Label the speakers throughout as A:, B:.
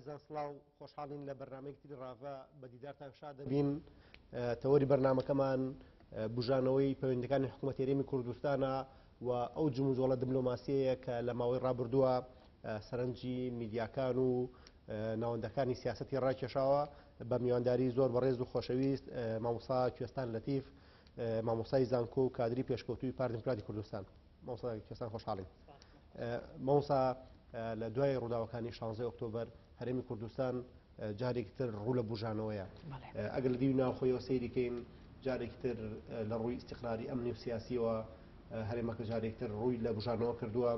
A: بەڕێزان سڵاو خۆشحاڵین لە بەرنامەیەکی تری ڕاڤە بە دیدارتان شاد دەبین تەوەری بەرنامەکەمان بژانەوەی پەیوەندەکانی حکوومەت هەرێمی کوردستانە و ئەو جموجۆڵە دبلۆماسیەیە کە لە ماوەی ڕابردووە سەرنجی میدیاکان و ناوەندەکانی سیاسەتی ڕاکێشاوە بە میوانداری زۆر بەڕێز و خۆشەویست مامۆستا کوێستان لەتیف مامۆستای زانکۆ و کادری پێشکەوتووی پارتی دیموکراتی کوردستان. مامۆستا کوێستان خۆشحاڵین. مامۆستا لە دوای ڕووداوەکانی 16 ئۆکتۆبەر هەرێمی کوردستان جارێکی تر ڕوو لە بوژانەوەیە. ئەگەر لە دیوی ناوخۆیەوە سەیری کەین جارێکی تر لە ڕووی ئیستیقراری ئەمنی و سیاسیەوە هەرێمەکە جارێکی تر ڕووی لە بوژانەوە کردووە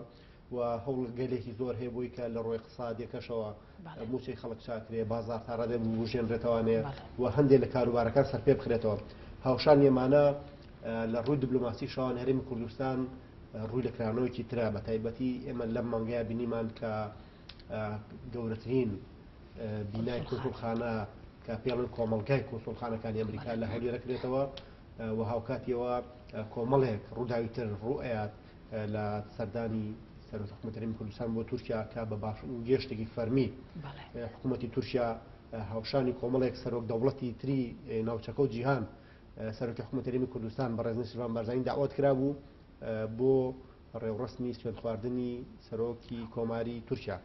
A: و هەوڵگەلێکی زۆر هەیە بۆی کە لە ڕووی اقتصادیەکەشەوە مووچەی خەڵک چاکرێ، بازاڕ تا ڕادەیەک ببوژێنرێتەوانێ و هەندێ لە کاروبارەکان سەرپێ بخرێتەوە. هاوشانی ئەمانە لە ڕووی دبلۆماسیشەوە هەرێمی کوردستان ڕووی لە کرانەوەیەکی ترە، بە تایبەتی ئێمە لەم مانگەیا بینیمان کە گەورەترین بینای کونسوڵخانە کە پێڵن کۆمەڵگای کونسوڵخانەکانی ئەمریکا لە هەولێرە کرێتەوە و هاوکاتیەوە کۆمەڵێک ڕووداوی تر ڕوو ئەیات لە سەردانی سەرۆکی حکوومەتی هەرێمی کوردستان بۆ تورکیا کە بە باش گێشتێکی فەرمی حکوومەتی تورکیا هاوشانی کۆمەڵێک سەرۆک دەوڵەتی تری ناوچەکە و جیهان سەرۆکی حکوومەتی هەرێمی کوردستان بەڕێز نێچیرڤان بارزانی داوات کرابوو بۆ ڕێوڕەسمی سوێندخواردنی سەرۆکی کۆماری تورکیا.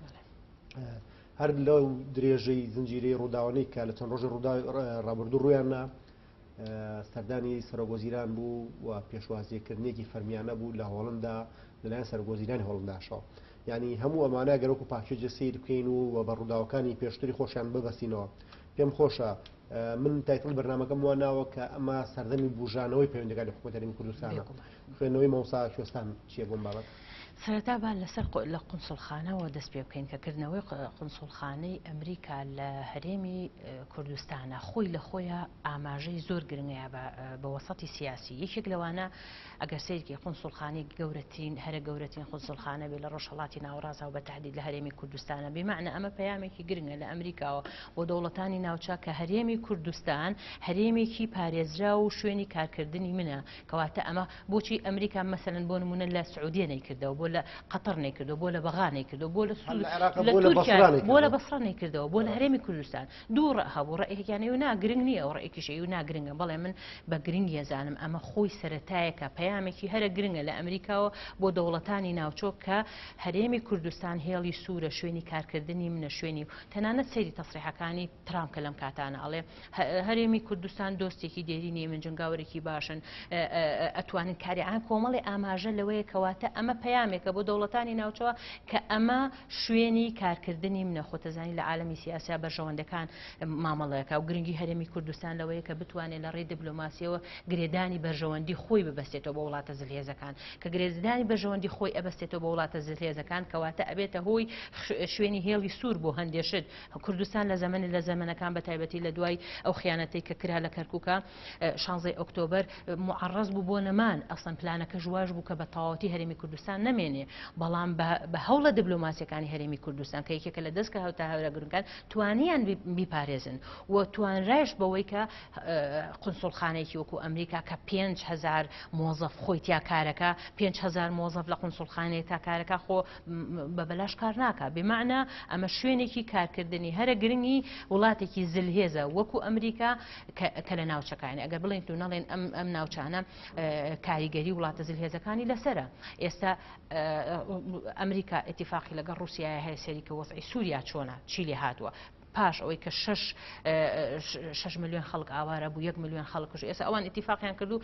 A: هەر لەو درێژەی زنجیرەی ڕووداوانەی کە لە چەند ڕۆژی ڕوودا ڕابردوو ڕوویان نا سەردانی سەرۆکوەزیران بوو و پێشوازیکردنێکی فەرمیانە بوو لە هۆڵندا لەلایەن سەرۆکوەزیرانی هۆڵنداشەوە. یعنی هەموو ئەمانە گەر وەکو package سەیر بکەین و بە ڕووداوەکانی پێشتری خۆشیان ببەستینەوە پێم خۆشە من title ی بەرنامەکەم وا ناوە کە ئەمە سەردەمی بوژانەوەی پەیوەندەکانی حکوومەت هەرێمی کوردستانە. خوێندنەوەی مامۆستا کوێستان چییە بۆم بابەت؟
B: سەرەتا با لەسەر لە قونسوڵخانەوە دەست پێ بکەین کە کردنەوەی قونسوڵخانەی ئەمریکا لە هەرێمی کوردستانە خۆی لە خۆیان ئاماژەی زۆر گرنگەیە بە وەسەتی سیاسی یەکێک لەوانە ئەگەر سەیرکی قونسوڵخانەی گەورەترین هەرە گەورەترین قونسوڵخانە بێ لە ڕۆژهەڵاتی ناوەڕاستدا و بە تەحدید لە هەرێمی کوردستانە بمعنە ئەمە پەیامێکی گرنگە لە ئەمریکاوە بۆ دەوڵەتانی ناوچە کە هەرێمی کوردستان هەرێمێکی پارێزراو و شوێنی کارکردنی منە کەواتە ئەمە بۆچی ئەمریکا مەسەلەن بۆ نمونە لە سعودیە نەیکردەوە بۆ لە قەتەر نەیکردەوە بۆ لە بەغا نەیکردەوە بۆ لە بۆ لە بەسڕە نەیکردەوە بۆ لە هەرێمی کوردستان دوو ڕە هەبوو ڕەئێکیان ئەیوت نا گرنگ نییە ئەو ڕەئێکیش ئەیوت نا گرنگە بەڵێ من بە گرنگ ئەزانم ئەمە خۆی سەرەتایەکە پەیامێکی هەرە گرنگە لە ئەمریکاوە بۆ دەوڵەتانی ناوچۆ کە هەرێمی کوردستان هێڵی سوورە شوێنی کارکردنی منە شوێنی تەنانەت سەیری تەسریحەکانی ترامپ کە لەم کاتانە ئەڵێ هەرێمی کوردستان دۆستێکی دێرینی من جنگاوەرێکی باشن ئەتوانن کاریان کۆمەڵی ئاماژە لەوەیە کەواتە ئەمە پەیامێکە بۆ دەوڵەتانی ناوچەوە کە ئەمە شوێنی کارکردنی منە، خۆتەزانی لە عالەمی سیاسیا بەرژەوەندەکان مامەڵەکا و گرنگی هەرێمی کوردستان لەوەیە کە بتوانێت لە ڕێی دبلۆماسیەوە گرێدانی بەرژەوەندی خۆی ببەستێتەوە بە وڵاتە زلهێزەکان، کە گرێدانی بەرژەوەندی خۆی ئەبەستێتەوە بە وڵاتە زلهێزەکان کەواتە ئەبێتە هۆی شوێنی هێڵی سوور بۆ هەندێ شت. کوردستان لە زەمەنی لە زەمەنەکان بە تایبەتی لە دوای ئەو خیانەتەی کە کرا لە کەرکوکا شانزەی ئۆکتۆبەر موعەڕەز بوو بۆ نەمان، ئەسڵەن پلانەکەش واش بوو کە بە تەواوەتی هەرێمی کوردستان نەمێنێ، بەڵام بە هەوڵە دبلۆماسیەکانی هەرێمی کوردستان کە یەکێکە لە دەستکەوتە هەرە گرنگەکان توانیان بیپارێزن و توانرایش بەوەی کە قونسوڵخانەیەکی وەکو ئەمریکا کە 5000 مۆزەف خۆی تیا کارەکە 5000 مۆزەف لە قونسوڵخانەیە تا کارەکە خۆ بە بەلاش کار ناکا بمعنە ئەمە شوێنێکی کارکردنی هەرە گرنگی وڵاتێکی زلهێزە وەکو ئەمریکا کە لە ناوچەکانی ئەگەر بڵێن و نەڵێن ئەم ئەم ناوچانە کاریگەری وڵاتە زلهێزەکانی لەسرە ئێستا ئەمریکا ئیتیفاقی لەگەڵ ڕووسیا هەیە سەری کە وەزعی سووریا چۆنە چی لێ هاتووە پاش ئەوەی کە شەش شەش ملیۆن خەڵک ئاوارە بوو یەک ملیۆن خەڵک کوش ئێستا ئەوان ئیتیفاقیان کرد و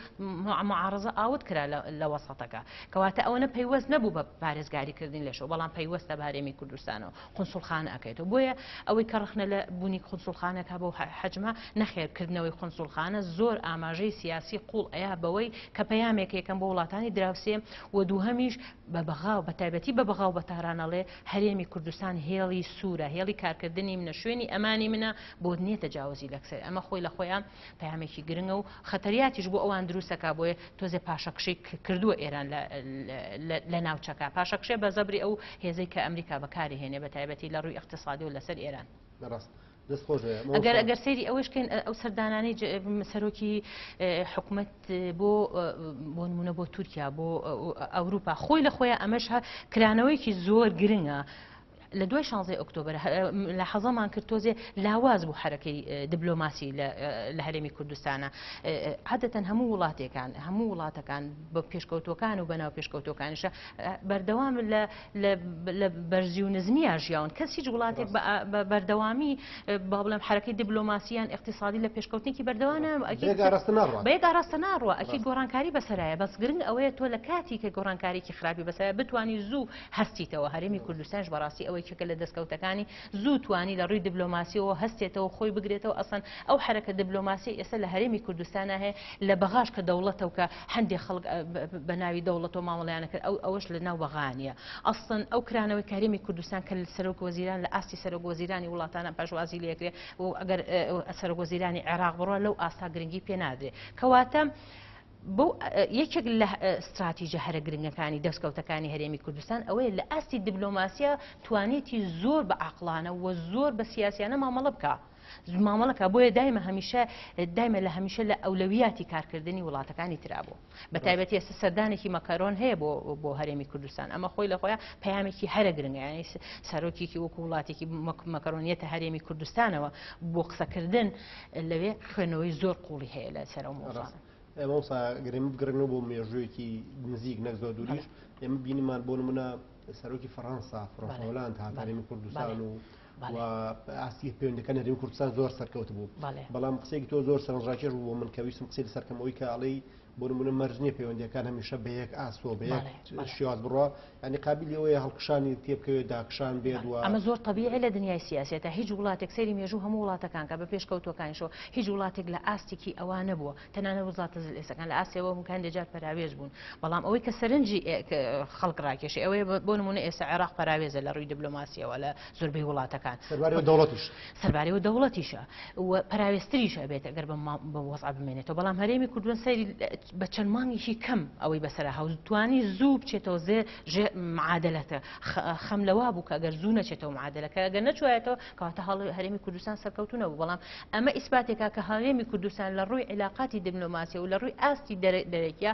B: معارەزە ئاوت کرا لە وەسەتەکە کەواتە ئەوەنە پەیوەست نەبوو بە پارێزگاریکردن لەشەوە بەڵام پەیوەستە بە هەرێمی کوردستانەوە قونسوڵخانە ئەکەیتەوە بۆیە ئەوەی کە ڕەخنە لە بوونی قونسوڵخانەکە بەو حەجمە نەخێر کردنەوەی قونسوڵخانە زۆر ئاماژەی سیاسی قوڵ ئەیا بەوەی کە پەیامێک یەکەم بۆ وڵاتانی دراوسێ و دووهەمیش بە بەغا و بە تایبەتی بە بەغا و بە تاران ئەڵێ هەرێمی کوردستان هێڵی سوورە هێڵی کارکردنی منە شوێنی ئەمانی منە بۆت نییە تەجاوزی لەکسەر ئەمە خۆی لە خۆیان پەیامێکی گرنگە و خەتەریاتیش بۆ ئەوان دروستەکە بۆیە تۆزێ پاشەکشەی کردووە ئێران لە ناوچەکە پاشەکشێ بە زەبری ئەو هێزەی کە ئەمریکا بەکاری هێنێ بە تایبەتی لە ڕووی ئیقتسادی و لەسەر ئێران.
A: ڕاست دەست خۆش بێ
B: ئەگەر ئەگەر سەیری ئەوەش کەین ئەو سەردانانەی سەرۆکی حکومەت بۆ بۆ نمونە بۆ تورکیا بۆ ئەوروپا خۆی لە خۆیان ئەمەش کرانەوەیەکی زۆر گرنگە. لە دوای شانزەی ئۆکتۆبەر ملاحەزەمان کرد تۆزێ لاواز بوو حەرەکەی دبلۆماسی لە هەرێمی کوردستانە. عادەتەن هەموو وڵاتێکان هەموو وڵاتەکان بە پێشکەوتوەکان و بەناو پێشکەوتوەکانیشە بەردەوام لە بەرزی و نزمییا ژیاون. کەس هیچ وڵاتێک بە بەردەوامی با بڵێم حەرەکەی دبلۆماسیان ئیقتیسادی لە پێشکەوتنێکی بەردەوانە بە یەک ئاراستە ناڕوا، ئەکید گۆڕانکاری بەسەرایە. بەس گرنگ ئەوەیە تۆ لە کاتی کە گۆڕانکاریکی خراپی بەسەرایە بتوانی زوو هەستیتەوە. هەرێمی کوردستانیش بەڕاستی ئەوەی یەکێکە لە دەستکەوتەکانی، زوو توانی لە ڕووی دبلۆماسیەوە هەستێتەوە خۆی بگرێتەوە، ئەسڵەن ئەو حەرەکە دبلۆماسیەی ئێستا لە هەرێمی کوردستانا هەیە لە بەغاش کە دەوڵەتە و کە هەندێ خەڵک بە ناوی دەوڵەتەوە مامەڵەیان ئەکرد ئەو ئەوەش لە ناو بەغا نییە. ئەسڵەن ئەو کرانەوەی کە هەرێمی کوردستان کە سەرۆک وەزیران لە ئاستی سەرۆک وەزیرانی وڵاتانە پێشوازی لێکرێ و ئەگەر سەرۆک وەزیرانی عێراق بڕوا لەو ئاستا گرنگی پێ نادرێ. کەواتە بەو یەکێک لە ستراتیژە هەرە گرنگەکانی دەستکەوتەکانی هەرێمی کوردستان ئەوەیە لە ئاستی دبلۆماسیا توانێتی زۆر بە عەقڵانە و زۆر بە سیاسیانە مامەڵە بکا. مامەڵەکە بۆیە دایمە هەمیشە دایمە لە هەمیشە لە ئەولەویاتی کارکردنی وڵاتەکانی ترا بوو. بە تایبەتی ئێستا سەردانێکی مەکەرۆن هەیە بۆ بۆ هەرێمی کوردستان ئەمە خۆی لە خۆیان پەیامێکی هەرە گرنگە یعنی سەرۆکێکی وەکو وڵاتێکی مەکەرۆنیەتە هەرێمی کوردستانەوە بۆ قسەکردن لەوێ خوێندنەوەی زۆر قوڵی هەیە لەسەر ئەو مەوزوعانە.
A: مامۆستا گەر ئێمە بگەڕێینەوە بۆ مێژوویەکی نزیک نەک زۆر دووریش ئێمە بینیمان بۆ نمونە سەرۆکی فەڕەنسا فرانسوا هۆلاند هات هەرێمی کوردستان و ئاستی پەیوەندەکان هەرێمی کوردستان زۆر سەرکەوت بوو بەڵام قسەیەکی تۆ زۆر سەرنجڕاکێش بوو بۆ من کە ویستم قسەی لەسەر کەم ئەوەی کە ئەڵێی بۆ نمونە مەرج نییە پەیوەندیەکان هەمیشە بە یەک ئاسۆ بە یەک شێواز بڕوا یعنی قابلی ئەوەیە هەڵکشانی تێبکەوێت داکشان بێت و
B: ئەمە زۆر تەبیعی لە دنیای سیاسەتە هیچ وڵاتێک سەیری مێژوو هەموو وڵاتەکان کە بە پێشکەوتوەکانیشەوە هیچ وڵاتێک لە ئاستێکی ئەوە نەبووە تەنانەت وڵاتە زلهێزەکان لە ئاستیەوە بوون کە هەندێک جار پەراوێز بوون بەڵام ئەوەی کە سەرنجی خەڵک ڕاکێشی ئەوەیە بۆ نمونە ئێستا عێراق پەراوێزە لە ڕووی دیبلۆماسیەوە لە زۆربەی وڵاتەکان
A: سەرباری دەوڵەتیش
B: سەرباری و دەوڵەتیشە و پەراوێزتریش ئەبێت ئەگەر بە وەزع بمێنێتەوە بەڵام هەرێمی کوردستان سەیری بە چەند مانگێکی کەم ئەوەی بەسەرا هاوز توانی زوو بچێتەوە زێ ژێ معادلەتە خەم لەوا بوو کە ئەگەر زوو نەچێتەوە معادلەکە ئەگەر نەچوایەتەوە کەواتە هەڵ هەرێمی کوردستان سەرکەوتو نەبوو بەڵام ئەمە ئیسپاتێکە کە هەرێمی کوردستان لە ڕووی عیلاقاتی دیبلۆماسی و لە ڕووی ئاستی دەرەکیە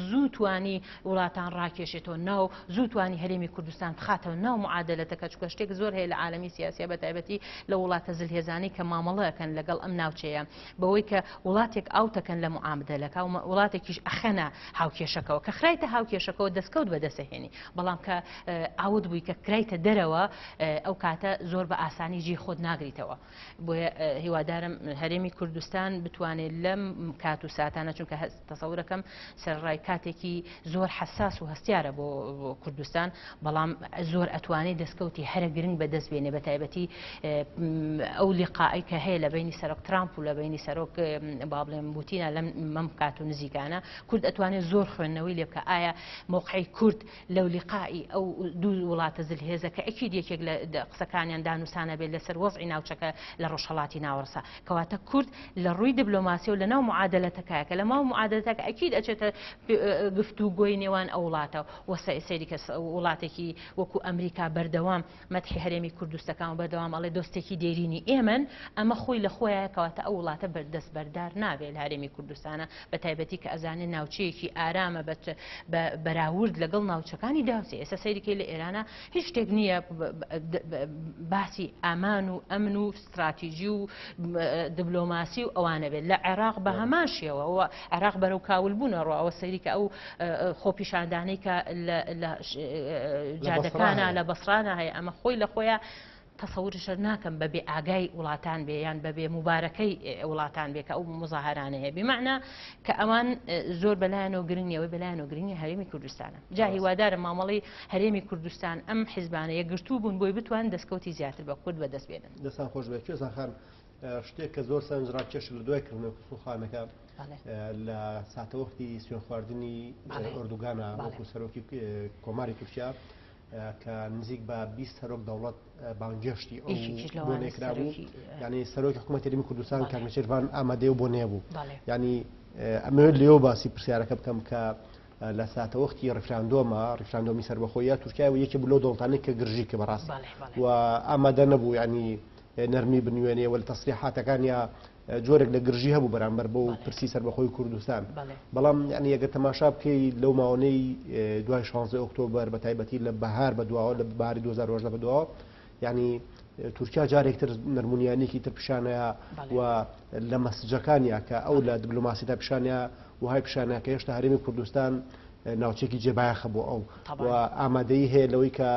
B: زوو توانی وڵاتان ڕاکێشێتەوە ناو زوو توانی هەرێمی کوردستان بخاتەوە ناو معادلەتەکە چونکە شتێک زۆر هەیە لە عالەمی سیاسیە بە تایبەتی لە وڵاتە زلهێزانەی کە مامەڵە ئەکەن لەگەڵ ئەم ناوچەیە بەوەی کە وڵاتێک ئاوتەکەن لە معامدەلەکە و وڵاتێکیش ئەخەنە هاوکێشەکەەوە کە خرایتە هاوکێشەکەەوە دەستکەوت بەدەسەهێنی بەڵام کە ئاوت بووی کە کرایتە دەرەوە ئەو کاتە زۆر بە ئاسانی جێی خۆت ناگریتەوە بۆیە هیوادارم هەرێمی کوردستان بتوانێت لەم کات و ساتانە چونکە تەسەورەکەم سەرڕای کاتێکی زۆر حەساس و هەستیارە بۆ کوردستان بەڵام زۆر ئەتوانێت دەستکەوتی هەرە گرنگ بەدەست بێنێ بە تایبەتی ئەو لیقاعی کە هەیە لە بینی سەرۆک ترامپ و لە بینی سەرۆک با بڵێم بوتینە لەم مەم کات و نزیکانە کورد ئەتوانێت زۆر خوێندنەوەی لێ بکە ئایا مۆقعی کورد لەو لیقائی ئەو دوو وڵاتە زلهێزە کە ئەکید یەکێک لە قسەکانیان دانوسانە بێت لەسەر وەزعی ناوچەکە لە ڕۆژهەڵاتی ناوەڕسا کەواتە کورد لە ڕووی دبلۆماسی و لە ناو معادلەتەکایە کە لە ماو معادلەتەکە ئەکید ئەچێتە گفتوگۆی نێوان ئەو وڵاتە و سەیری کە وڵاتێکی وەکو ئەمریکا بەردەوام مەدحی هەرێمی کوردستەکان و بەردەوام ئەڵێ دۆستێکی دێرینی ئێمەن، ئەمە خۆی لە خۆیایە کەواتە ئەو وڵاتە دەستبەردار نابێ لە هەرێمی کوردستانە بە تایبەتی کە ئەزانێ ناوچەیەکی ئارامە بە بە بەراورد لەگەڵ ناوچەکانی دراوسێ ئێستا سەیری کەی لە ئێرانە هیچ شتێک نییە باسی ئامان و ئەمن و ستراتیجی و دبلۆماسی و ئەوانە بێت لە عێراق بە هەمان شێوە و عێراق بەرەو کاول بوونە ڕۆ ئەوە سەیری کە ئەو خۆپیشاندانەی کە لە جادەکانە لە بەسرانە هەیە ئەمە خۆی لە خۆیان تەسەورشە ناکەم بە بێ ئاگای وڵاتان بێ یان بە بێ مبارەکەی وڵاتان بێ کە ئەو مزاهرانە هەیە بمانە کە ئەوان زۆر بەلایەنەوە گرنگ نیەوەی بەلایەنەوە گرنگی هەرێمی کوردستانە جا هیوادارم مامەڵی هەرێمی کوردستان ئەم حیزبانە یەکگرتوو بوون بۆی بتوان دەستکەوتی زیاتر بە کورد بەدەست بێنن.
A: دەستان خۆش بێت کوێزان خان شتێک کە زۆر سەرنجڕاکێشە لە دوای کردنەوەی قوسوڵخانەکە لە ساتەوەختی سوێنخواردنی ئۆردوگانە وەکو سەرۆکی کۆماری تورکیا کە نزیک بە 20 سەرۆک دەوڵەت بانگێشتی ئەو بۆنەیە کرابوو یعنی سەرۆکی حکوومەتی هەرێمی کوردستان کاک نێچیرڤان ئامادەی و بۆنەیە بوو یعنی ئەمەوێت لێەوە باسی پرسیارەکە بکەم کە لە ساتەوەختی ڕیفراندۆمە، ڕیفراندۆمی سەربەخۆیە، تورکیا یەکێ بوو لەو دەوڵەتانەی کە گرژی کرد بەڕاستی و ئامادە نەبوو یانی نەرمی بنوێنێ و لە تەسریحاتەکانیا جۆرێک لە گرژی هەبوو بەرامبەر بۆ پرسی سەربەخۆی کوردستان. بەڵام یانی ئەگەر تەماشا بکەی لەو ماوەنەی دوای 16 ئۆکتۆبەر بە تایبەتی لە بەهار بەدواوە لە بەهاری 2018 بەدواوە. یعنی تورکیا جارێکتر نەرمونیانێکی تر پیشانەیە و لە مەسجەکانیا کە ئەو لە دیبلۆماسیدا پیشانە وهای پیشانە کە هێشتا هەرێمی کوردستان ناوچێکی جێبایەخە بۆ ئەو و ئامادەیی هەیە لەوەی کە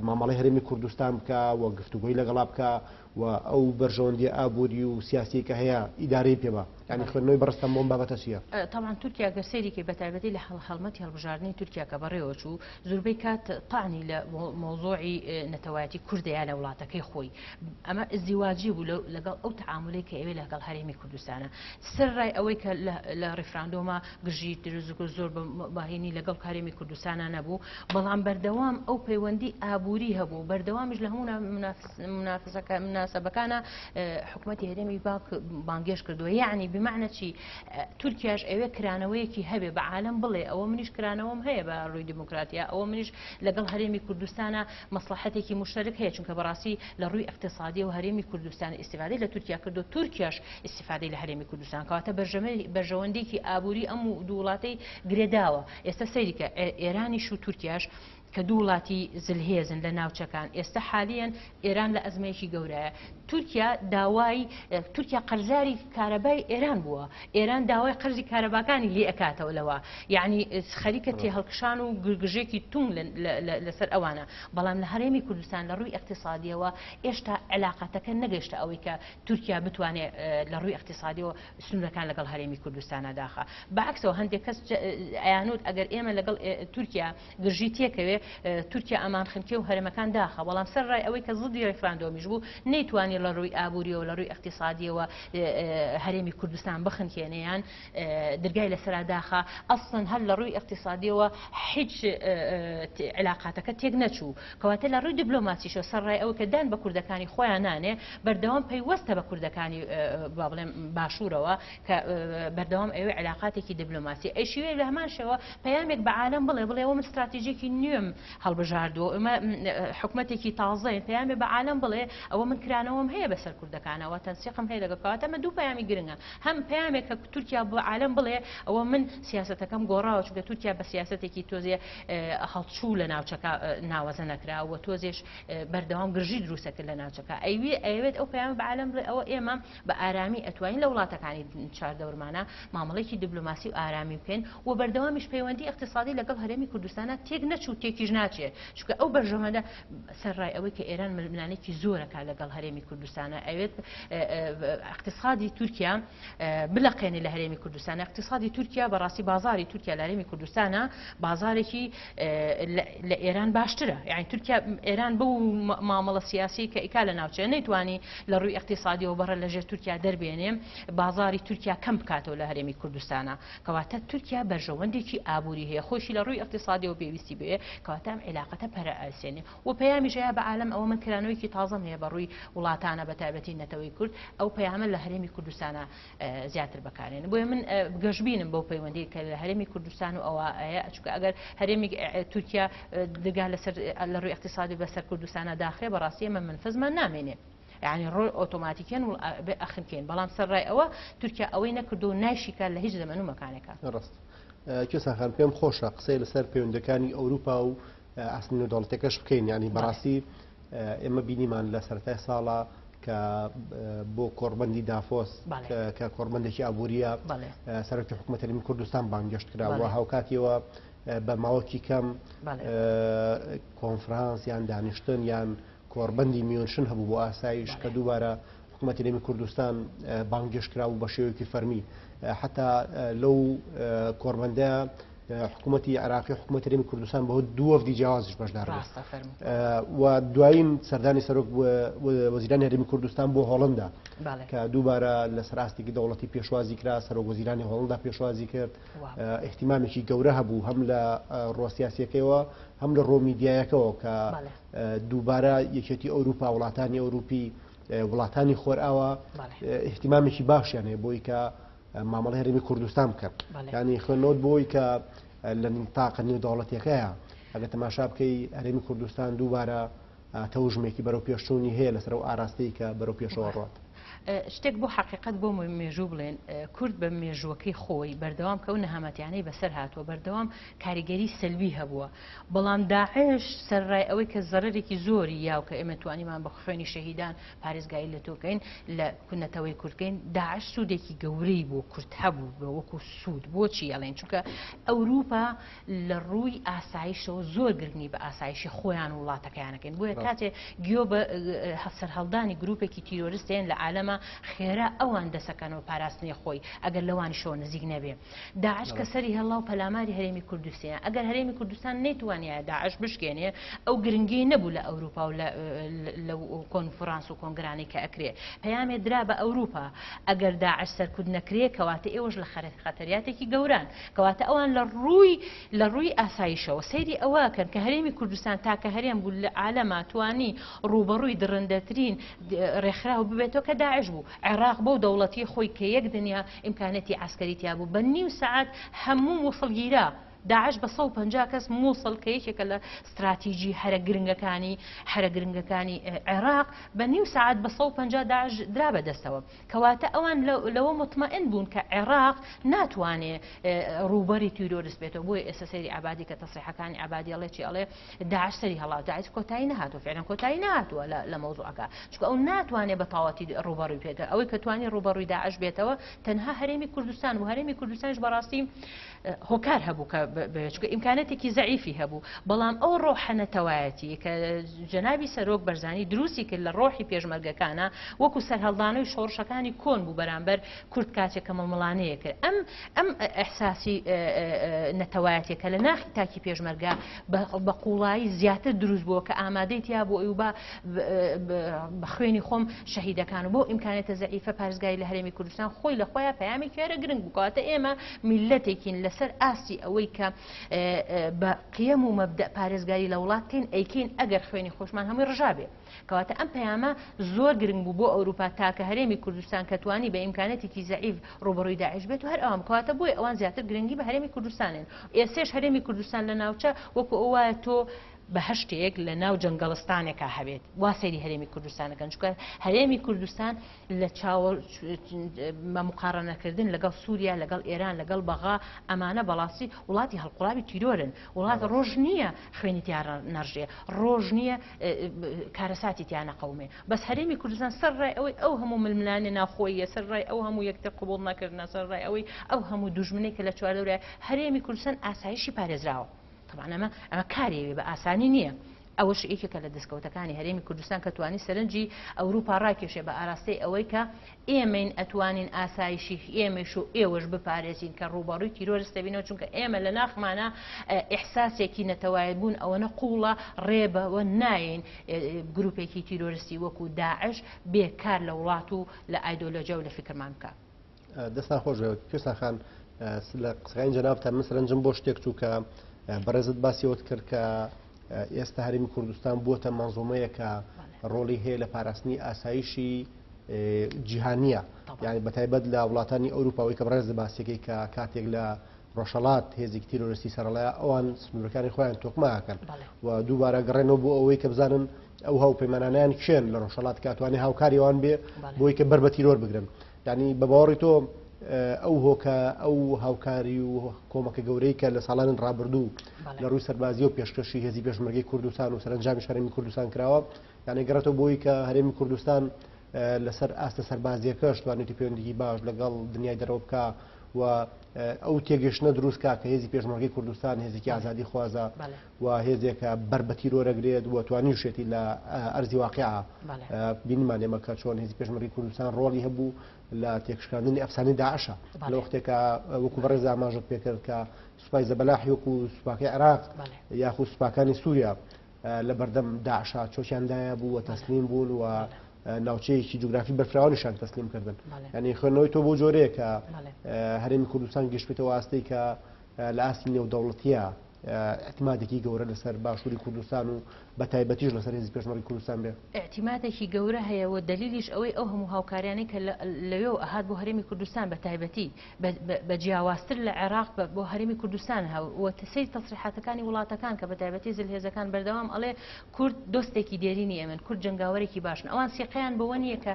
A: مامەڵەی هەرێمی کوردستان بکە و گفتوگۆی لەگەڵا بکە و ئەو بەرژەوەندیە ئابووری و سیاسی کە هەیە ئیدارەی پێ بە یعنی خوێندنەوەی بەڕێزتان بۆم بابەتە چییە؟
B: تەبعەن تورکیا گەر سەیری کەی بەتایبەتی لە هەڵمەتی هەڵبژاردنی تورکیا کە بەڕێوە چوو زوربەی کات تەعنی لە مەوزوعی نەتەوایەتی کوردەیە لە وڵاتەکەی خۆی ئەمە ئزدیواجی بوو لەگەڵ ئەو تەعامولەی کە ئەوێ لەگەڵ هەرێمی کوردستانە سەرڕای ئەوەی کە لە ڕیفراندۆما گرژی دروست زۆر بە هینی لەگەڵ هەرێمی کوردستانە نەبوو بەڵام بەردەوام ئەو پەیوەندی ئابووری هەبوو بەردەوامیش لە هەموو منافسەکە مناسبەکانە حکومەتی هەرێمی بانگێشت کردووە یعنی بمعنە چی تورکیاش ئەوێ کرانەوەیەکی هەبێ بە عالم بڵێ ئەوە منیش کرانەوەم هەیە بە ڕووی دیموکراتیا ئەوە منیش لەگەڵ هەرێمی کوردستانە مەسلحەتێکی مشترک هەیە چونکە بەڕاستی لە ڕووی اقتصادیەوە هەرێمی کوردستان ئیسیفادەی لە تورکیا کردو تورکیاش ئیسیفادەی لە هەرێمی کوردستان کەواتە بەرژەوەندێکی ئابووری ئەم دوو وڵاتەی گرێداوە ئێستا سەیریکە ئێرانیش و تورکیاش کە دوو وڵاتی زلهێزن لە ناوچەکان ئێستا حالیەن ئێران لە ئەزمەیەکی گەورایە تورکیا داوای تورکیا قەرزاری کارەبای ئێران بووە ئێران داوای قەرزی کارەباکانی لێ ئەکاتەوە لەوە یعنی خەریکە تێهەڵکشان و گرگژێکی تونگ لەسەر ئەوانە بەڵام لە هەرێمی کوردستان لە ڕووی اقتصادیەوە ئێشتا علاقاتەکە نەگەشتە ئەوەی کە تورکیا بتوانێت لە ڕووی اقتصادیەوە سنوورەکان لەگەڵ هەرێمی کوردستانە داخە بەعکسەوە هەندێک کەس ئەیانوت ئەگەر ئێمە لەگەڵ تورکیا گرژی تێکەوێ تورکیا ئەمان خنکێ و هەرێمەکان داخە بەڵام سەر ڕای ئەوەی کە زدی ڕیفراندۆمیش بوو نەیتوانی لە ڕووی ئابووریەوە لە ڕووی اقتصادیەوە هەرێمی کوردستان بخنکێنێ یان درگای لەسەرا داخە ئەسڵەن هەر لە ڕووی اقتصادیەوە هیچ علاقاتەکە تێک نەچوو کەواتە لە ڕووی دیبلۆماسیشەوە سەر ڕای ئەوەی کە دان بە کوردەکانی خۆیان نانێ بەردەوام پەیوەستە بە کوردەکانی با بڵێم باشوورەوە کە بەردەوام ئەوێ علاقاتێکی دیبلۆماسی ئەیشیوێ لە هەمان شێوە پەیامێک بە عالەم بڵێ بڵێ ئەوە من ستراتیژێکی نوێم هەڵبژاردووە ئێمە حکومەتێکی تازەین پەیامێ بە عالەم بڵێ ئەوە من کرانەوەم هەیە بەسەر کوردەکانەوە تەنسیقم هەیە لەگەڵ کەواتە ئەمە دوو پەیامی گرنگە هەم پەیامێک کە تورکیا بە عالەم بڵێ ئەوە من سیاسەتەکەم گۆڕاوە چونکە تورکیا بە سیاسەتێکی تۆزێ هەڵچوو لە ناوچەکە ناوەزە نەکرا و تۆزێش بەردەوام گرژی دروستە کرد لە ناوچەکە ئەیوێ ئەیەوێت ئەو پەیامە بە عالەم بڵێ ئەوە ئێمە بە ئارامی ئەتوانین لە وڵاتەکانی چواردەورمانە مامەڵەیەکی دیبلۆماسی و ئارامی بکەین و بەردەوامیش پەیوەندی ئیقتیسادی لەگەڵ هەرێمی کوردستانە تێک نەچوو تێکیش ناچێ چونکە ئەو بەرژەوەندە سەرڕای ئەوەی کە ئێران ململانێکی زۆرەکە لەگەڵ هەرێمی کوردستانە ئەوێت ئیقتیسادی تورکیا بلەقێنێ لە هەرێمی کوردستان ئیقتیسادی تورکیا بەڕاستی بازاری تورکیا لە هەرێمی کوردستانە بازارێکی لە ئێران باشترە یعنی تورکیا ئێران بەو مامەڵە سیاسی کە ئیکا لە ناوچەیە نەیتوانی لە ڕووی ئیقتیسادیەوە بەڕە لە ژێر تورکیا دەربێنێ بازاری تورکیا کەم بکاتەوە لە هەرێمی کوردستانە کەواتە تورکیا بەرژەوەندێکی ئابووری هەیە خۆشی لە ڕووی ئیقتیسادیەوە پێویستی بێ کەواتە ئەم عیلاقەتە پەرە ئەسێنێ و پەیامیش هەیە بە عالەم ئەوە من کرانەوەیەکی تازەم هەیە بە ڕووی وڵاتانە بە تایبەتی نەتەوەی کورد ئەو پەیامە لە هەرێمی کوردستانە زیاتر بەکارێن بۆیە من گەشبینم بەو پەیوەندی کە لە هەرێمی کوردستان و ئەوە هەیە چونکە ئەگەر هەرێمی تورکیا دگا لەسەر لە ڕووی اقتصادی بەسەر کوردستانە داخرێ بەڕاستی ئێمە منفزمان نامێنێ یعنی ڕۆی ئۆتۆماتیکیان بێ ئەخنکێن بەڵام سەر ڕای ئەوە تورکیا ئەوەی نەکردو نایشیکات لە هیچ زەمەن و مەکانێکا.
A: ڕاست کوێسان خان پێم خۆشە قسەی لەسەر پەیوەندەکانی ئەوروپا و ئاست نێودەوڵەتەکەش بکەین یعنی بەڕاستی ئێمە بینیمان لە سەرەتای ساڵە کە بۆ کۆڕبەندی دافۆس کە کۆڕبەندێکی ئابووریە سەرۆکی حکوومەت هەرێمی کوردستان بانگێشت کرا و هاوکاتیەوە بە ماوەکی کەم کۆنفرانس یان دانیشتن یان کۆڕبەندی میونشن هەبوو بۆ ئاسایش کە دووبارە حکوومەتی هەرێمی کوردستان بانگێشت کرا بوو بە شێوەیەکی فەرمی حتا لەو کۆڕبەندە حکوومەتی عراقی حکوومەتی هەرێمی کوردستان بە دوو وەفدی جیاوازش بەشدار و دوایین سەردانی سەرۆک وەزیرانی هەرێمی کوردستان بۆ هۆڵندا کە دووبارە لەسەر ئاستێکی دەوڵەتی پێشوازی کرا سەرۆک وەزیرانی هۆڵندا پێشوازی کرد احتیمامێکی گەورە هەبوو هەم لە ڕۆ سیاسیەکەیەوە هەم لە ڕۆ میدیایەکەوە کە دووبارە یەکێتی ئەوروپا وڵاتانی ئەوروپی وڵاتانی خۆرئاوا احتیمامێکی باشیان هەیە بۆی کە مامەڵەی هەرێمی کوردستان بکەن ینی خوێندنەوەت بۆی کە لە تاقە نێودەوڵەتیەکەیە ئەگە تەماشا بکەی هەرێمی کوردستان دووبارە تەوژمێکی بەرەو پێشچوونی هەیە لەسەر ئەو ئاراستەی کە بەرەو پێشەوە ڕات.
B: شتێک بۆ حەقیقەت بۆ مێژوو بڵێن، کورد بە مێژووەکەی خۆی بەردەوام کە ئەو نەهامەتیانەی بەسەر هاتووە بەردەوام کاریگەری سەلبی هەبووە، بەڵام داعش سەرەڕای ئەوەی کە زەرەرێکی زۆری یا و کە ئێمە توانیمان بە خوێنی شەهیدان پارێزگاری لە تۆ بکەین لە نەتەوەی کورد بکەین، داعش سوودێکی گەورەی بۆ کورد هەبوو بە وەکو سوود. بۆچی ئەڵێن؟ چونکە ئەوروپا لە ڕووی ئاسایشەوە زۆر گرنگی بە ئاسایشی خۆیان و وڵاتەکەیانەکەین، بۆیە کاتێ گیۆ بە سەرهەڵدانی گروپێکی تیرۆرست هێن لە عالەمە خێرا ئەوان دەسەکەنەوە پاراستنی خۆی ئەگەر لەوانیشەوە نزیک نەبێ. داعش کە سەری هەڵا و پەلاماری هەرێمی کوردستان، ئەگەر هەرێمی کوردستان نەیتوانیایە داعش بشکێنێ ئەو گرنگی نەبوو لە ئەوروپا و لە کۆنفرانس و کۆنگرانەی کە ئەکرێ پەیامێ درا بە ئەوروپا ئەگەر داعش سەرکوت نەکرێ کەواتە ئێوەش لە خەتەریاتێکی گەوران. کەواتە ئەوان لە ڕووی لە ڕووی ئاسایشەوە سەیری ئەوە ئەکەن کە هەرێمی کوردستان تاکە هەرێم بوو لە عالەما توانی ڕووبەڕووی دڕندەترین ڕێکخراو ببێتەوە کە داعش بوو. عێراق بەو دەوڵەتی خۆی کە یەک دنیا ئیمکانەتی عەسکەری تیا بوو بە نیو سەعات هەموو موسڵ گیرا. داعش بە 150 کەس موسڵ کە یەکێکە لە ستراتیجی هەرە گرنگەکانی هەرە گرنگەکانی عێراق بە نیو سەعات بە 150 داعش درا بە دەستەوە. کەواتە ئەوان لەوە موتمەئن بوون کە عێراق ناتوانێ ڕووبەری تیرۆرست بێتەوە، بۆیە ئێستا سەیری عەبادی کە تەسریحەکانی عەبادی ئەڵێ چی ئەڵێ داعش سەری هەڵا داعش کۆتایی نەهاتووە فعلا کۆتایی نەهاتووە لە مەوزوعەکە چونکە ئەو ناتوانێ بە تەواوەتی ڕووبەڕووی بێتەوە ئەوەی کە توانی ڕووبەڕووی داعش بێتەوە تەنها هەرێمی کوردستان و هەرێمی کوردستانیش بەڕاستی هۆکار هەبوو کە چونکە ئیمکانەتێکی زەعیفی هەبوو، بەڵام ئەو ڕۆحە نەتەوایەتی کە جەنابی سەرۆک بەرزانی دروستی کرد لە ڕۆحی پێشمەرگەکانە وەکو سەرهەڵدانەوەی شۆڕشەکانی کۆن بوو بەرامبەر کورد کاتێک کە ململانێیە کرد ئەم ئەم ئیحساسی نەتەوایەتیە کە لە ناخی تاکی پێشمەرگە بە قوڵایی زیاتر دروست بووە کە ئامادەی تیا بوو ئەو بە بە خوێنی خۆم شەهیدەکان و بۆ ئیمکانێتە زەعیفە پارێزگاری لە هەرێمی کوردستان خۆی لە خۆیان پەیامێکی هەرە گرنگ بوو کەواتە ئێمە میللەتێکین لەسەر ئاستی ئەوەی کە بە قیەم و مەبدەئ پارێزگاری لە وڵات بکەین ئەیکەین ئەگەر خوێنی خۆشمان هەمووی ڕژابێ. کەواتە ئەم پەیامە زۆر گرنگ بوو بۆ ئەوروپا تاکە هەرێمی کوردستان کە توانی بە ئیمکانەتێکی زەعیف ڕووبەڕووی داعش بێت و هەر ئەوان کەواتە بۆیە ئەوان زیاتر گرنگی بە هەرێمی کوردستانن ئێسێش هەرێمی کوردستان لە ناوچە وەکو ئەو وایە تۆ بەهەشتێک لە ناو جەنگەڵستانێکا هەبێت وا سەیری هەرێمی کوردستان ئەکەن چونکە هەرێمی کوردستان لە چاوە بە مقارنەکردن لەگەڵ سووریا لەگەڵ ئێران لەگەڵ بەغا ئەمانە بەڵاستی وڵاتی هەڵقوڵاوی تیرۆرن وڵات ڕۆژ نییە خوێنی تیا نەڕژێ ڕۆژ نییە کارەساتی تیا نەقەومێ بەس هەرێمی کوردستان سەر ڕای ئەوەی ئەو هەموو ململانێ ناوخۆییە سەر ڕای ئەو هەموو یەکتر قبوڵ نەکردنە سەر ڕای ئەوەی ئەو هەموو دوژمنەی کە لە چواردەورای هەرێمی کوردستان ئاسایشی پارێزراوە تەبعەن ئەمە ئەمە کارێوێ بە ئاسانی نییە. ئەوەش یەکێکە لە دەستکەوتەکانی هەرێمی کوردستان کە توانی سەرنجی ئەوروپا ڕاکێشێ بە ئاراستەی ئەوەی کە ئێمەین ئەتوانین ئاسایشی ئێمەش و ئێوەش بپارێزین کە ڕووبەڕووی تیرۆرست دەبینەوە چونکە ئێمە لە ناخمانە ئیحساسێکی نەتەوایەت بوون ئەوەنە قووڵە ڕێ بەوە نایەین گروپێکی تیرۆرستی وەکو داعش بێ کار لە وڵات و لە ئایدۆلۆژیا و لە فیکرمان بکا.
A: دەستان خۆش بێت کوێستان خان لە قسەکانی جەنابتان من سەرنجم بۆ شتێک چوو کە بەڕێزت باسی ئەوەت کرد کە ئێستا هەرێمی کوردستان بووەتە مەنزومەیە کە ڕۆڵی هەیە لە پاراستنی ئاسایشی جیهانیە یعنی بەتایبەت لە وڵاتانی ئەوروپاوەی کە بەڕێز باسیەکەی کە کاتێک لە ڕۆژهەڵات هێزێکی تیرۆریستی سەرەڵایە ئەوان سنوورەکانی خۆیان تۆکمە ئەکەن و دووبارە گەڕێنەوە بۆ ئەوەی کە بزانن ئەو هاوپەیمانانیان کێن لە ڕۆژهەڵات کە ئەتوانێ هاوکاری ئەوان بێ بۆی کە بەر بە تیرۆر بگرن یعنی بە باوەڕی تۆ ئەو هۆکە ئەو هاوکاری و کۆمەکە گەورەی کە لە ساڵانی ڕابردوو لە ڕووی سەربازی و پێشکەشی هێزی پێشمەرگەی کوردستان و سەرەنجامی هەرێمی کوردستان کراوە یعنی گەڕێتەوە بۆی کە هەرێمی کوردستان لەسەر ئاستە سەربازیەکەش توانێتی پەیوەندیی باش لەگەڵ دنیای دەرەوە بکا و ئەو تێگەشتنە دروست کا کە هێزی پێشمەرگەی کوردستان هێزێکی ئازادی خوازە و هێزێکە بەر بە تیرۆرەگرێت و توانیوشێتی لە ئەرزی واقع بینیمان ئێمە کە چۆن هێزی پێشمەرگەی کوردستان ڕۆڵی هەبوو لە تێکشکاندنی ئەفسانەی داعشە لە وەختێکە وەکو بەڕێز ئاماژەت پێکرد کە سوپای زەبەلاحی وەکو سوپاکەی عێراق یاخود سوپاکانی سووریا لە بەردەم داعشا چۆکیان دایە بوو و تەسلیم بوون و ناوچەیەکی جوگرافی بەرفراوانیشان تەسلیم کردن یعنی خوێندنەوەی تۆ بۆ جۆرەیە کە هەرێمی کوردستان گەشتێتەوە ئاستەی کە لە ئاستی نێودەوڵەتیە. ئیعتیمادێکی گەورە لەسەر باشووری کوردستان و بە تایبەتیش لەسەر هێزی پێشمەرگەی کوردستان بێ؟
B: ئیعتیمادێکی گەورە هەیە و دەلیلیش ئەوەی ئەو هەموو هاوکاریانەی کە لەوێوە ئەهات بۆ هەرێمی کوردستان بە تایبەتی بە جیاوازتر لە عێراق بۆ هەرێمی کوردستان هە و سەیری تەسریحاتەکانی وڵاتەکان کە بە تایبەتی زلهێزەکان بەردەوام ئەڵێ کورد دۆستێکی دێرینی ئێمەن، کورد جەنگاوەرێکی باشن، ئەوان سیقەیان بەوە نییە کە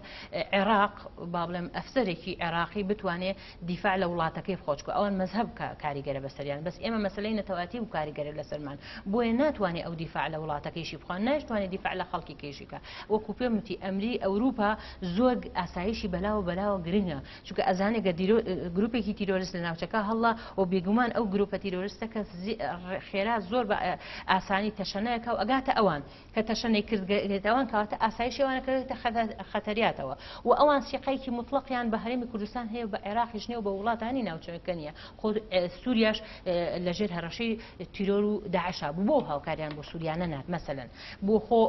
B: عێراق با بڵێم ئەفسەرێکی عێراقی بتوانێ دیفاع لە وڵاتەکەی بخۆ چکە ئەوان مەزهەب کاریگەرە بەسەریان بەس ئێمە مەسەلەی نەتەوایەتی بوو کاریگەرە لەسەرمان بۆیە ناتوانێ ئەو دیفاع لە وڵاتەکەیشی بخوا نایشتوانێ دیفاع لە خەڵکی کەیشی بکا وەکو پێم وتی ئەمری ئەوروپا زۆر ئاسایشی بەلاوە بەلاوە گرنگە چونکە ئەزانێ گەر گروپێکی تیرۆرست لە ناوچەکە هەڵا و بێگومان ئەو گروپە تیرۆرستە کە خێرا زۆر بە ئاسانی تەشەنەیەکە و ئەگاتە ئەوان کە تەشەنەی کرد ئەوان کەواتە ئاسایشی ئەوانە کەوێتە خەتەریاتەوە و ئەوان سیقەیەکی موتڵەقیان بە هەرێمی کوردستان هەیە و بە عێراقیش نیە و بە وڵاتانی ناوچەکە نیە خۆ سووریاش لەژێر هەڕەشەی تیرۆر و داعشا بوو بۆ هاوکاریان بۆ سووریا نەنات مەسەلەن بۆ خۆ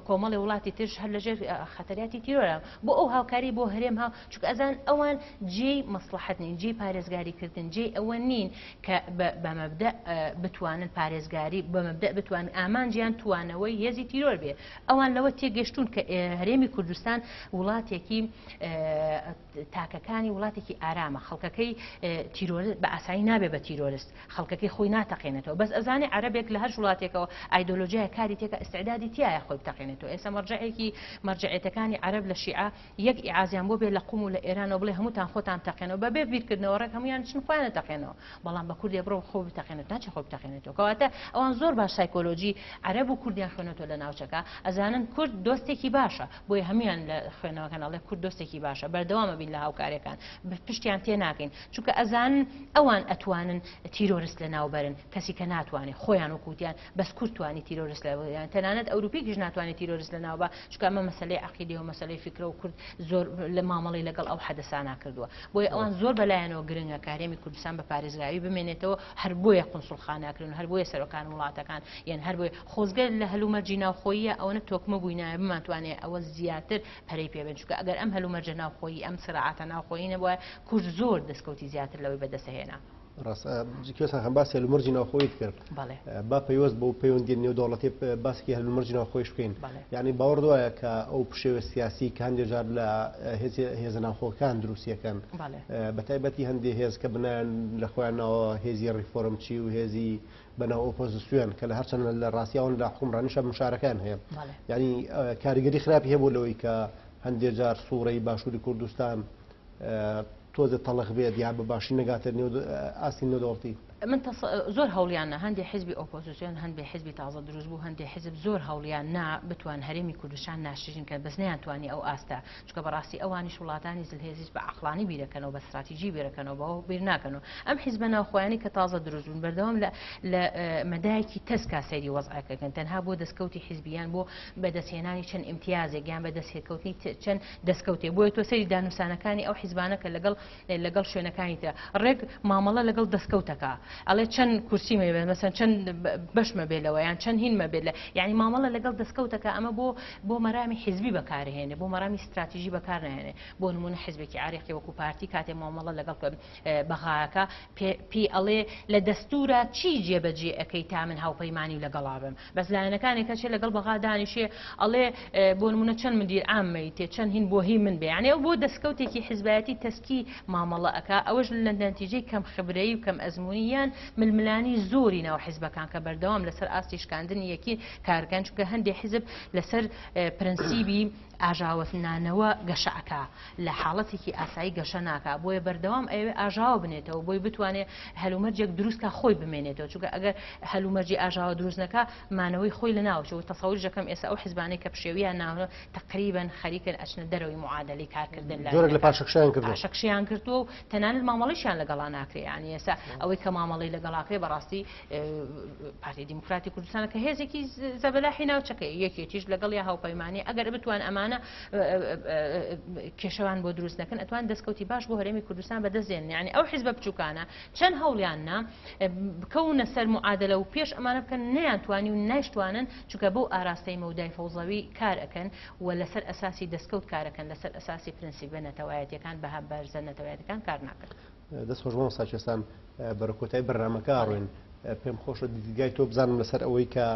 B: کۆمەڵی وڵاتی ترش هەر لەژێر خەتەریاتی تیرۆرە بۆ ئەو هاوکاری بۆ هەرێم ها چونکە ئەزان ئەوان جێی مەسڵەحەت نین، جێی پارێزگاری کردن، جێی ئەوە نین کە بە مەبدەء بتوانن پارێزگاری، بە مەبدەء بتوانن ئامانجیان توانەوەی هێزی تیرۆر بێ. ئەوان لەوە تێگەشتوون کە هەرێمی کوردستان وڵاتێکی تاکەکانی وڵاتێکی ئارامە، خەڵکەکەی تیرۆر بە ئاسایی نابێ بە تیرۆرست، خەڵکەکەی خۆی ناتەقێنێتەوە. بەس ئەزانێ عەرەبێک لە هەر وڵاتێکەوە ئایدۆلۆژیایە کاری تێکا ئیستعدادی تیایە خۆی بتەقێنێتەوە. ئێستا مەرجەعێکی مەرجەعێتەکانی عەرەب لە شیعە یەک ئیعازیان بۆ بێ لە قوم و لە ئێرانەوە بڵێ هەمووتان خۆتان بتەقێنەوە بە بێ بیرکردنەوە ڕێک هەموویان چن خۆیان ئەتەقێنەوە بەڵام بە کوردێ بڕۆ خۆ بتەقێنێت ناچێ خۆی بتەقێنێتەوە کەواتە ئەوان زۆر باش سایکۆلۆژی عەرەب و کوردیان خوێنێتەوە لە ناوچەکە ئەزانن کورد دۆستێکی باشە بۆیە هەموویان لە خوێنەوەکان ئەڵێ کورد دۆستێکی باشە بەردەوامە بین لە هاوکاریەکان پشتیان تێ ناکەین چونکە ئەزانن ئەوان ئەتوانن تیرۆرست لە ناوبەرن کەسی کە ناتوانێت خۆیان وەکوتیان بەس کورد توانی تیرۆرست لە یان تەنانەت ئەوروپیکیش ناتوانێت تیرۆرست لە ناوبا چونکە ئەمە مەسەلەی عەقیدەیە و مەسەلەی فیکرە و کورد زۆر لە مامەڵەی لەگەڵ ئەو حەدەسانە کردووە بۆیە ئەوان زۆر بەلایەنەوە گرنگە کە هەرێمی کوردستان بە پارێزراوی بمێنێتەوە هەر بۆیە قونسوڵخانە ئەکرێن و هەر بۆیە سەرۆکان وڵاتەکان یان هەر بۆیە خۆزگە لە هەلومەرجی ناوخۆییە ئەوەنە تۆکمە بووینایە بمانتوانێ ئەوە زیاتر پەرەی پێ بەین چونکە ئەگەر ئەم هەلومەرجە ناوخۆیی ئەم سراعاتە ناوخۆیی نەبوایە کورد زۆر دەستکەوتی زیاتر لەوەی بەدەستهێنا.
A: ڕاستە کوێستان خان باسی هەلومەرجی ناوخۆیت کرد با پەیوەست بەو پەیوەندی نێودەوڵەتی باسێکی هەلومەرجی ناوخۆیش بکەین یعنی باوەڕ وایە کە ئەو پشێوە سیاسی کە هەندێک جار لە هێزە ناوخۆکان دروستیەکەن بە تایبەتی هەندێک هێز کە بنایان لە خۆیان ناوە هێزی ڕیفۆرمچی و هێزی بەناو ئۆپۆزیسیۆن کە لە هەرچەند لە ڕاستیاون لە حکومڕانیشە مشارەکان هەیە یعنی کاریگەری خراپی هەبوو لەوەی کە هەندێک جار سوڕەی باشووری کوردستان تۆزێ تەڵخ بێت یا بە باشی نەگاتە نێو ئاستی نێودەوڵەتی.
B: من تەس زۆر هەوڵیان نا هەندێ حیزبی ئۆپۆزیسیۆن هەندێ حیزبی تازە دروست بوو هەندێ حیزب زۆر هەوڵیان نا بتوان هەرێمی کوردستان ناشرین کەن بەس نەیانتوانی ئەو ئاستە چونکە بەڕاستی ئەوانیش وڵاتانی زلهێزیش بە عەقڵانی بیرەکەنەوە بە ستراتیجی بیرەکەنەوە بەوە بیر ناکەنەوە ئەم حیزبە ناوخۆیانی کە تازە دروست بوون بەردەوام لە لە مەدایەکی تەسکا سەیری وەزعەکەکەن تەنها بۆ دەستکەوتی حیزبیان بۆ بەدەستهێنانی چەند ئیمتیازێک یان بەدەستهێکەوتنی چەند دەستکەوتێ بۆیە تۆ سەیری دانوسانەکانی ئەو حیزبانە کە لەگەڵ لەگەڵ شوێنەکانی ترە ڕێک مامەڵە لەگەڵ دەستکەوتەکە ئەڵێ چەند کورسی مەبێ مەسەن چەند بەش مەبێ لەوە یان چەند هین مەبێت لە یعنی مامەڵە لەگەڵ دەستکەوتەکە ئەمە بۆ بۆ مەرامی حیزبی بەکارهێنێ بۆ مەرامی ستراتیژی بەکار ناهێنێ بۆ نمونە حیزبێکی عەرێقی وەکو پارتی کاتێ مامەڵە لەگەڵ بەغاکە پێی ئەڵێ لە دەستورا چی جێبەجێ ئەکەی تا من هاوپەیمانی لەگەڵا بم بەس لایەنەکانێک کەچێ لەگەڵ بەغا دانیشێ ئەڵێ بۆ نمونە چەند مدیر عام مەیتێ چەند هین بۆ هی من بێ یعنی ئەو بۆ دەستکەوتێکی حزبایەتی تەسکی مامەڵە ئەکا ئەوەش لە نەتیجەی کەم خبرەیی و کەم ئەزموونی یان ململانی زۆری ناو حزبەکان کە بەردەوام لەسەر ئاستی شکاندنی یەکی کارکەن چونکە هەندێ حزب لەسەر پرەنسیبی ئاژاوەنانەوە گەشە ئەکا لە حاڵەتێکی ئاسایی گەشە ناکا بۆیە بەردەوام ئەیەوێ ئاژاوە بنێتەوە بۆی بتوانێ هەلومەرجێک دروست کا خۆی بمێنێتەوە چونکە ئەگەر هەلومەرجی ئاژاوە دروست نەکا مانەوەی خۆی لە ناوچێ و تەسەوریش دەکەم ئێستا ئەو حزبانەی کە پشێویان ناوە تەقریبەن خەریکن ئەچنە دەرەوەی معادەلەی کارکردن لە
A: جۆرێک لە پاشەکشەیان کردووە
B: پاشەکشەیان کردووە و تەنانەت مامەڵەیشیان لەگەڵا ناکرێ یانی ئێستا ئەوەی کە مامەڵەی لەگەڵا کرێ بەڕاستی پارتی دیموکراتی کوردستانە کە هێزێکی زەبەلاحی ناوچەکەی یەکێتیش لەگەڵ یا هاوپەیمانانی ئەگەر بتوان ئەمانە کێشەوان بۆ دروست نەکەن ئەتوان دەستکەوتی باش بۆ هەرێمی کوردستان بەدەستێن یعنی ئەو حیزبە بچووکانە چەند هەوڵیان نا بکەونە سەر معادلە و پێش ئەمانە بکەن نەیانتوانی و نایشتوانن چونکە بەو ئاراستەی مەودای فەوزەوی کار ئەکەن و لەسەر ئەساسی دەستکەوت کارەکەن لەسەر ئەساسی پرنسیبە نەتەوایەتیەکان بەها بەرزە نەتەوایەتەکان کار ناکەن.
A: دەست خۆش مامۆستا کوێستان بەرەو کۆتایی بەرنامەکە ئەڕۆین. پێم خۆشە دیدگای تۆ بزانم لەسەر ئەوەی کە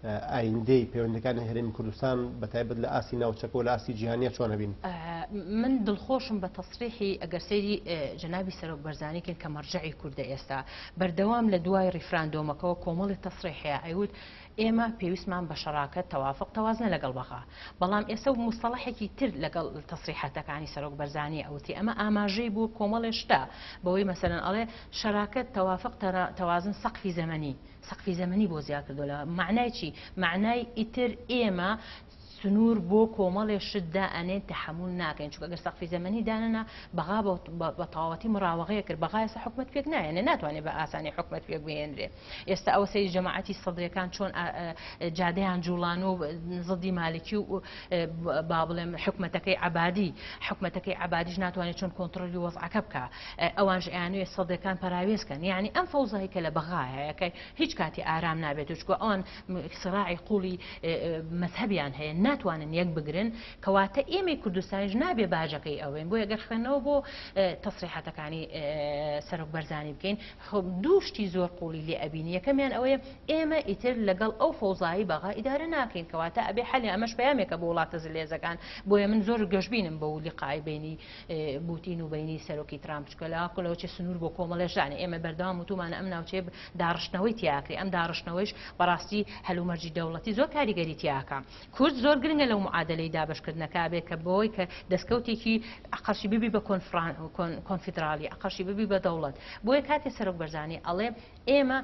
A: ئایندەی پەیوەندەکانی هەرێمی کوردستان بە تایبەت لە ئاستی ناوچەکە و لە ئاستی جیهانیە چۆن ئەبین؟
B: من دڵخۆشم بە تەسریحی ئەگەر سەیری جەنابی سەرۆک بەرزانی کەین کە مەرجەعی کوردە ئێستا بەردەوام لە دوای ڕیفراندۆمەکەوە کۆمەڵی تەسریح هەیە ئەیوت ئێمە پێویستمان بە شەراکەت تەوافق تەوازنە لەگەڵ بەغا بەڵام ئێستا و مستەڵەحێکی تر لەگەڵ تەسریحاتەکانی سەرۆک بەرزانی ئەوتی ئەمە ئاماژەی بۆ کۆمەڵێ شتە بەوەی مەسەلەن ئەڵێ شەراکەت تەوافق تەوازن سەقفی زەمەنی سەقفی زەمەنی بۆ زیاد کردووە لە مەعنای چی؟ مەعنای ئیتر ئێمە سنوور بۆ کۆمەڵێ شت دائەنێن تەحەمول ناکەین چونکە گەر سەقفی زەمەنی دانەنا بەغا بە تەواوەتی مراوەغەیە کرد بەغا ئێستا حکومەت پێک نایەنێ ناتوانێت بە ئاسانی حکومەت پێک بهێنرێ ئێستا ئەوە سەیری جەماعەتی سەدرەکان چۆن جادەیان جوڵان و زدی مالکی و با بڵێم حکومەتەکەی عەبادی حکومەتەکەی عەبادیش ناتوانێت چۆن کۆنتڕۆلی وەزعەکە بکا ئەوانش ئەیانوێ سەدرەکان پەراوێز کەن یعنی ئەم فەوزای کە لە بەغا هەیە کە هیچ کاتی ئارام نابێت و چکۆ ئەوان سراعی قوڵی مەزهەبیان هەیە ناتوانن یەک بگرن کەواتە ئێمەی کوردستانیش نابێ باجەکەی ئەوێن بۆیە گەر خوێندنەوە بۆ تەسریحاتەکانی سەرۆک بەرزانی بکەین دوو شتی زۆر قوڵی لێ ئەبینی یەکەمیان ئەوەیە ئێمە ئیتر لەگەڵ ئەو فەوزایی بەغا ئیدارە ناکەین کەواتە ئەبێ حەلێ ئەمەش پەیامێکە بۆ وڵاتە زلێزەکان بۆیە من زۆر گەشبینم بەو لیقای بینی بوتین و بینی سەرۆکی ترامپ چکە لە کۆلەوە چێ سنوور بۆ کۆمەڵێ ژانێ ئێمە بەردەوام وتومانە ئەم ناوچەیە داڕشتنەوەی تیاکرێ ئەم داڕشتنەوەیش بەڕاستی هەلومەرجی دەوڵەتی زۆر کاریگەری تیاکە کورد زۆر گرنگە لەو معادلەی دابەشکردنەکە بێت کە بۆی کە دەستکەوتێکی ئەقەرشی ببی بە کۆنفیدراڵی ئەقەرشی ببی بە دەوڵەت بۆیە کاتێ سەرۆک بەرزانی ئەڵێ ئێمە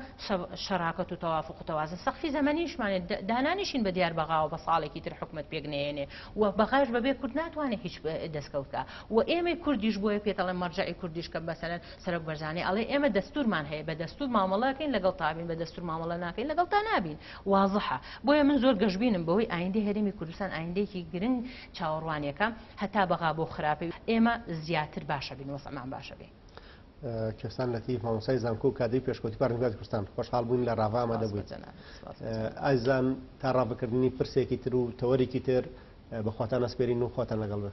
B: شەراکەت و تەوافق و تەوازن سەقفی زەمەنیشمانێ دانانیشین بە دیار بەغاوە بە ساڵێکی تر حکومەت پێک نەیەنێ و بەغاش بەبێ کورد ناتوانێت هیچ دەستکەوت کا و ئێمەی کوردیش بۆیە پێتەڵێم مەرجەعی کوردیش کە مەسەلەن سەرۆک بەرزانی ئەڵێ ئێمە دەستورمان هەیە بە دەستور مامەڵەکەین لەگەڵ تابین بە دەستور مامەڵە ناکەین لەگەڵ تا نابین وازحە بۆیە من زۆر گەشبینم بەوەی ئایندەی هەرێمی کوردستان ئایندەیەکی گرنگ چاوەڕوانیەکە هەتا بەغا بۆ خراپی ئێمە زیاتر باشە بین وەزعمان باشە بێ.
A: کوێستان لەتیف مامۆستای زانکۆ و کادری پێشکەوتوی پارتی دیموکراتی کوردستان خۆشحاڵ بووین لە ڕاڤە ئامادە بوویت ئازیزان تا ڕاڤەکردنی پرسێکی تر و تەوەرێکی تر بە خواتان ئەسپێرین و خواتان لەگەڵ بێ.